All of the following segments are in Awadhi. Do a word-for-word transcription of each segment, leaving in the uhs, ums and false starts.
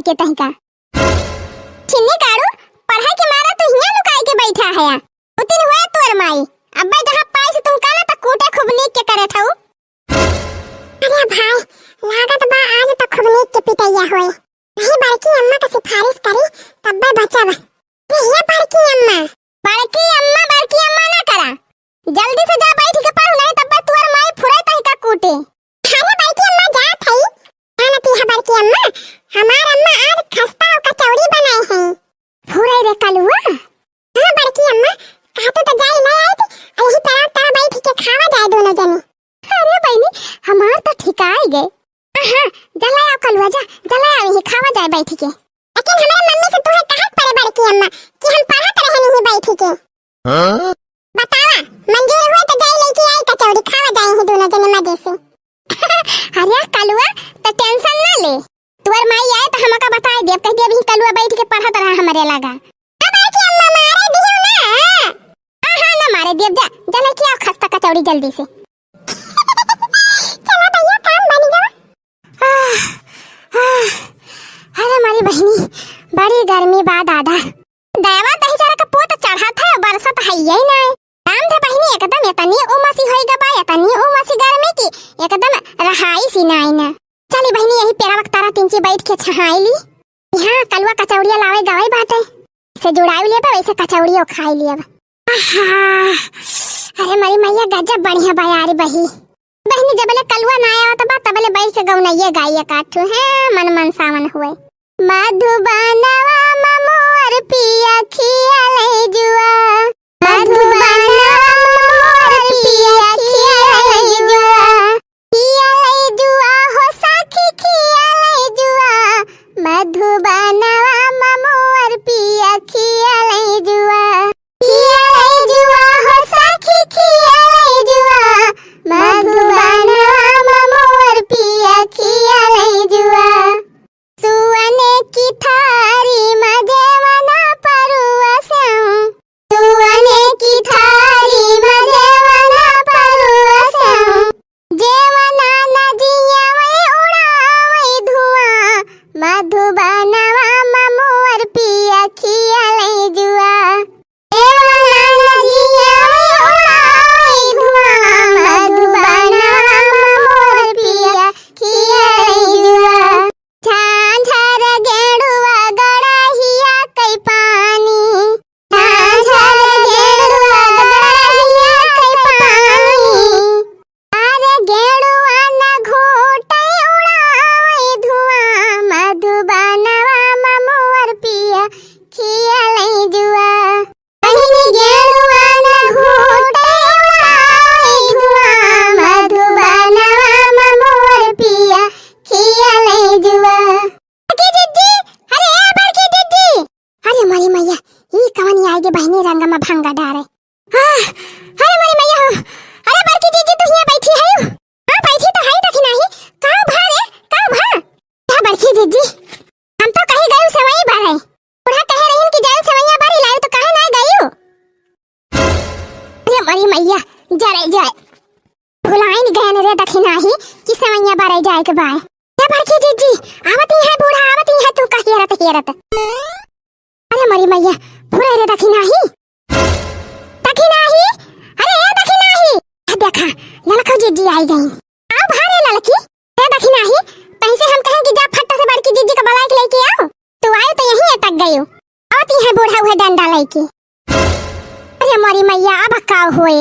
के तहिका। छिन्नी काड़ू, पढ़ाई के मारा तू हियाँ लुकाई के बैठा हया। उतिन हुए तोर माई। अब्बे जहाँ पाइस तुमका ना त कूटे खूब नीक के करे ठऊ। अरे भाई, लागत बा आज त खूब नीक के पिटैया होए। नहीं बड़की अम्मा का सिफारिश करी तब्बे बचब। ये बड़की अम्मा। बड़की अम्मा, बड़की अम्मा ना करा। जल्दी से जा बैठ के पढ़, नहीं तब्बे तोर माई फुरे तहिका कूटे। अरे बड़की अम्मा जात हई। जानती है बड़की अम्मा, हमार अम्मा आज खस्ता और कचौड़ी बनाई है। फुरे रे कलुआ। हाँ बड़की अम्मा, कहतू तो जाई ले आइत, यही तरह तरह बैठ के खावा जाए दोनों जने। अरे बहिनी, हमार तो ठिकाई गए। हाँ, हाँ, जला आओ कलुआ जा, जला आओ यही खावा जाए बैठ के। लेकिन हमारे मम्मी से तुहे कहत पड़े बड़की अम्मा कि हम पढ़त रहनी ही बैठ के। हाँ? बतावा, मंजूर हुए तो जाई लेके आई कचौड़ी, खावा जाए ही दोनों जने मजे से। अरे कलुआ, तो tension ना ले, तुअर माई आए तो हमका बताए देब, कह देब ही कलुआ बैठ के पढ़त रहा हमरे लगा। अब बड़की अम्मा मारे दियो ना। हाँ, हाँ, ना मारे देब, जा, जा लेके आओ खस्ता कचौड़ी जल्दी से। चला भैया, काम बन गवा। आह, आह, अरे हमारी बहिनी, बड़ी गर्मी बा दादा। दयावा दही जरा का पोत चढ़त है, बरसत है यही ना। राम धे बहिनी एकदम इतनी उमसी होई गबा, इतनी उमसी गर्मी की एकदम रहाई सी नाई ना। चली बहिनी यही पेड़ा वक्तारा तिनची बैठ के छहाई ली। यहाँ कलुआ कचौड़िया लावे गवाई बाटे। इसे जुड़ाई लेबा, वैसे कचौड़ियो खाई लेबा। आहा, अरे मरी मैया गजब बढ़िया बा यार बही। बहिनी जबले कलुआ ना आवत बा तबले बैठ के गौनैया गाइए काठू है मन मन सावन हुए। मधुबनवा म मोर पिया खिया ले जुआ। मधुबनवा म मोर पिया खिया ले जुआ। खिया ले जुआ हो सखी खिया ले जुआ। मधुबनवा म मोर पिया खिया ले जुआ। खिया ले जुआ हो सखी खिया ले जुआ। मधुबनवा म मोर पिया खिया ले जुआ। सुअने की थारी म जेवना परुआ से। सुअने की थारी म जेवना परुआ से। जेवना नदिया में उड़ावे धुआं। मधुबनवा म मोर पिया खिया ले जुआ। खिया ले जुआ। बहिनी गेड़ुआ न घोटे उड़ाए धुआं, मधुबनवा म मोर पिया खिया ले जुआ। बड़की जिज्जी, अरे ए बड़की जिज्जी। अरे मोरी मैया, ई कवन आई गे बहिनी रंग म भंगा डारे। हाँ, अरे मोरी मैया हो। अरे बड़की जिज्जी, तू हियाँ बैठी है? हाँ, बैठी तो है, देखी नाही। का भा रे, का भा? का बड़की जिज्जी? हम तो कहीं गयू सेवई बारे। बूढ़ा कहे रहिन कि जायू सेवइया बारी लायू तो काहे ना गयू? अरे मरी मैया, जरे जाए। भुलाइन गयन रे दखिनाही कि सेवइया बारे जाए के बाय। ए बड़की जिज्जी, आवत ही है बूढ़ा, आवत ही है तू का हेरत हेरत। अरे मरी मैया, फुरे रे दखिनाही। दखिनाही, अरे ए दखिनाही। आ देखा, ललका जिज्जी आई गई। आओ भा रे ललकी। ए दखिनाही, तहीं से हम कहें कि जा फट्टा से बड़की जिज्जी का बलाइक लेके आओ। तू आयो तो यहीं अटक गयो। आवत ही है बूढ़ा उहे डंडा लेके। अरे मोरी मैया, अब का होए?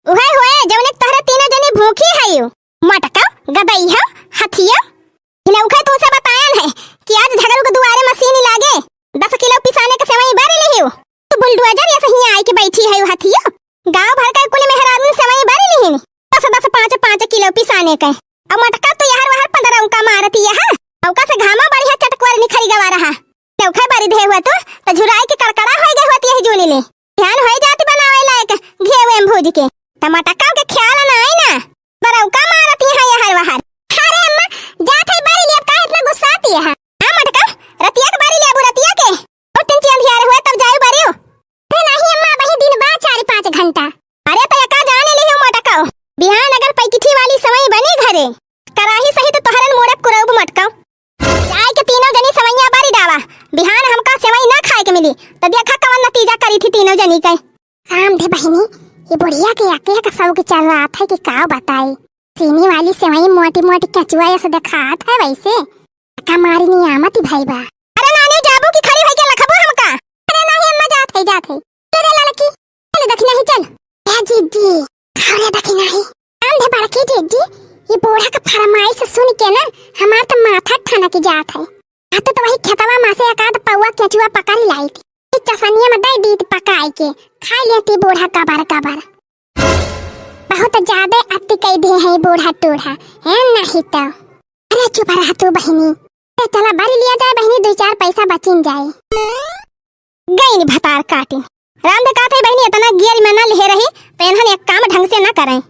उहे होए, जौने तहरे तीनों जनी भूखी हयू। मटका, गदई है, हथिया। इन्हें उखे तुमसे बतायन है कि आज झगरू के दुआरे मशीन लागे, दस किलो पिसाने के सेवई बारी लिहियो। तू बुलडोजर ये सही आई के बैठी है हथिया। गांव भर का कुल मेहरारू सेवई बारी लिहिन। दस दस पाँच पाँच किलो पिसाने के। अब मटका तो यहर वहर पंद्रह उनका मारती है। औका से घामा बढ़िया चटकुआर निखरी गवा रहा। नौखे बारी दे हुआ तू, तो झुराई के कड़कड़ा होई गए हुआ यही जूनी ले। ध्यान होई जाती बनावे लायक घिये में भूज के। त मटका के ख्याल ना आई ना। बरौका मारती है यहर वहर। अरे अम्मा, जात है बारी ले, अब का इतना गुस्साती है? हाँ मटका, रतिया के बारी ले, अब रतिया के। और तीन चिया अंधियार हुए तब जायू बारियो। अरे नहीं अम्मा, वही दिन बा चार पाँच घंटा। अरे त एका जाने लिहियो मटका। बिहान अगर पैकिठी वाली सेवई बनी घरे, कराही सहित तोहरन मोड़े कुरौब मटका। जाए के तीन जनी कहे। काम दे बहिनी, ये बुढ़िया के अकेक सौ के चल रहा था कि का बताई। चीनी वाली सेवई मोटी मोटी केचुआ ऐसे देखात है वैसे। का मारी नहीं आमती भाई बा। अरे नानी जाबू की खड़ी होई के लखबू हमका। अरे नहीं अम्मा जात है, जात है। अरे लड़की, चल दखिना ही चल। ए जीजी, अरे दखिना ही। काम दे बड़की जीजी, ये बूढ़ा का फरमाइश सुन के ना हमार तो माथा ठनक जात है। आ तो, तो वही खेतवा मा से एकाध पौआ केचुआ पकड़ लाई थी। ई चसनिया मा दे दी थी पकाई के, खा लेती बूढ़ा कबर कबर। बहुत ज्यादा अति कह दे है बूढ़ा टूढ़ा, है नहीं तो। अरे चुप रह तू बहिनी। अरे चला बरी लिया जाए बहिनी, दो चार पैसा बचिन जाए। गई नी भतार काटी। राम दे कहत है बहिनी, इतना गियर में ना लिहे रही, तो इन्हन एक काम ढंग से ना करें।